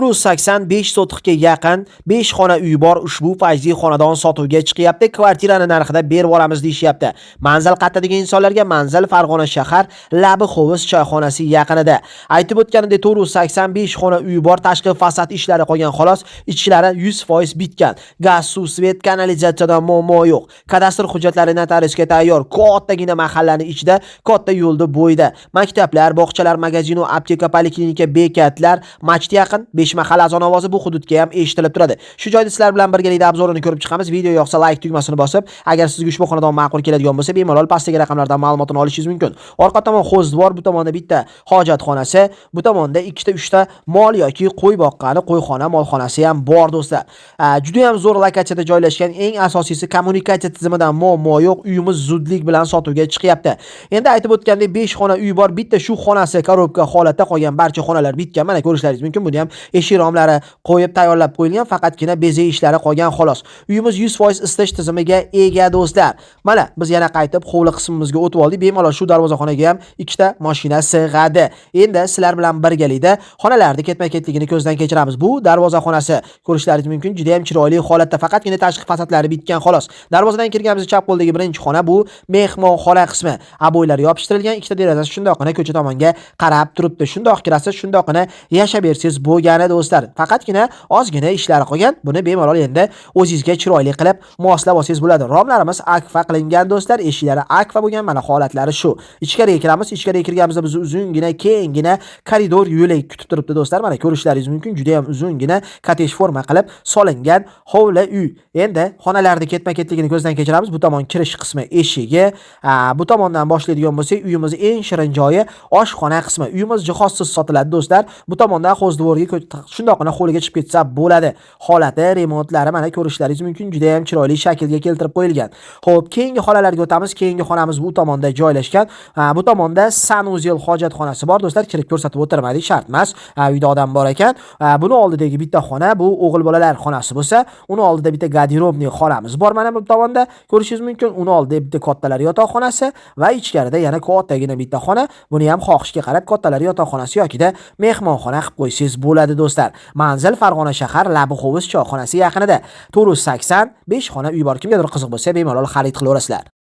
485 sotixga yaqin 5 xona uy bor ushbu fayzli xonadon sotuvga chiqyapti. Kvartirani narxida berib yuboramiz deyishyapti. Manzil qayerda degan insonlarga manzil Farg'ona shahar Labi Hovuz choyxonasi yaqinida. Aytib o'tganimdek, 485 xona uy bor, tashqi fasad ishlari qolgan xolos, ichlari 100% bitgan. Gaz, suv, svet, kanalizatsiyadan muammo yo'q. Kadastr hujjatlari notariusga tayyor. Kattagina mahallani ichida, katta yo'lni bo'yida. Maktablar, bog'chalar, magazin, apteka, poliklinika, bekatlar, machit yaqin. 5 mahal azon ovozi bu hududga ham eshitilib turadi. Shu joyda sizlar bilan birgalikda обзор ini ko'rib chiqamiz. Video yoqsa like tugmasini bosib, agar sizga ushbu xonadon ma'qul keladigan bo'lsa, bemalol pastdagi raqamlardan ma'lumotini olishingiz mumkin. Orqa tomon хоздвор, bu tomonda bitta hojatxonasi, bu tomonda ikkita, uchta mol yoki qo'y boqqani qo'yxona, molxonasi ham bor do'stlar. Juda ham zo'r lokatsiyada joylashgan, eng asosiysi kommunikatsiya tizimidan muammo yo'q. Uyimiz zudlik bilan sotuvga chiqyapti. Endi aytib o'tgandek, 5 xona uy bor, bitta shu xonasi коробка holatda, qolgan barcha xonalar bitgan. Mana ko'rishlaringiz mumkin. Buni ham eshik romlari qo'yib tayyorlab qo'yilgan, faqatgina bezak ishlari qolgan xolos. Uyimiz 100% isitish tizimiga ega do'stlar. Mana biz yana qaytib hovli qismimizga o'tib oldik. Bemalol shu darvozaxonaga ham ikkita mashina sig'adi. Endi sizlar bilan birgalikda xonalarni ketma-ketligini ko'zdan kechiramiz. Bu darvozaxonasi, ko'rishlaringiz mumkin, juda ham chiroyli holatda, faqatgina tashqi fasadlari bitgan xolos. Darvozadan kirganimizda chap qo'ldagi birinchi xona bu mehmonxona qismi. Обой lar yopishtirilgan, ikkita derazasi shundoqqina ko'cha tomonga qarab turibdi. Shundoq kirasiz, shundoqqina yashab bersangiz bo'lgani do'stlar. Faqatgina ozgina ishlari qolgan. Buni bemalol endi o'zingizga chiroyli qilib moslab olsangiz bo'ladi. Romlarimiz akfa qilingan do'stlar, eshiklari akfa bo'lgan, mana holatlari shu. Ichkariga kiramiz. Ichkariga kirganimizda bizni uzungina, kenggina koridor yo'lak kutib turibdi do'stlar. Mana ko'rishlaringiz mumkin, juda ham uzungina kottej forma qilib solingan hovli uy. Endi xonalarni ketma-ketligini ko'zdan kechiramiz. Bu tomon kirish qismi eshigi. Bu tomondan boshlaydigan bo'lsak, uyimiz eng shirin joyi oshxona qismi. Uyimiz jihozsiz sotiladi do'stlar. Bu tomondan хоздвор ga shundoqqina hovliga chiqib ketsa bo'ladi. Holati, remontlari mana ko'rishlaringiz mumkin, juda ham chiroyli shaklga keltirib qo'yilgan. Xo'p, keyingi xonalarga o'tamiz. Keyingi xonamiz bu tomonda joylashgan. Bu tomonda санузел, hojatxonasi bor do'stlar. Kirib ko'rsatib o'tirmadik, shart emas. Uyda odam bor ekan. Buni oldidagi bitta xona bu o'g'il bolalar xonasi bo'lsa, uni oldida bitta гардеробный xonamiz bor, mana bu tomonda ko'rishingiz mumkin. Uni oldida bitta kattalar yotoqxonasi va ichkarida yana kattagina bitta xona. Buni ham xohishga qarab kattalar yotoqxonasi yokida mehmonxona qilib qo'ysangiz bo'ladi do'stlar. Manzil Farg'ona shahar Labi Hovuz choyxonasi yaqinida. 485 xona uy bor. Kimgadir qiziq bo'lsa, bemalol xarid qilaverasizlar.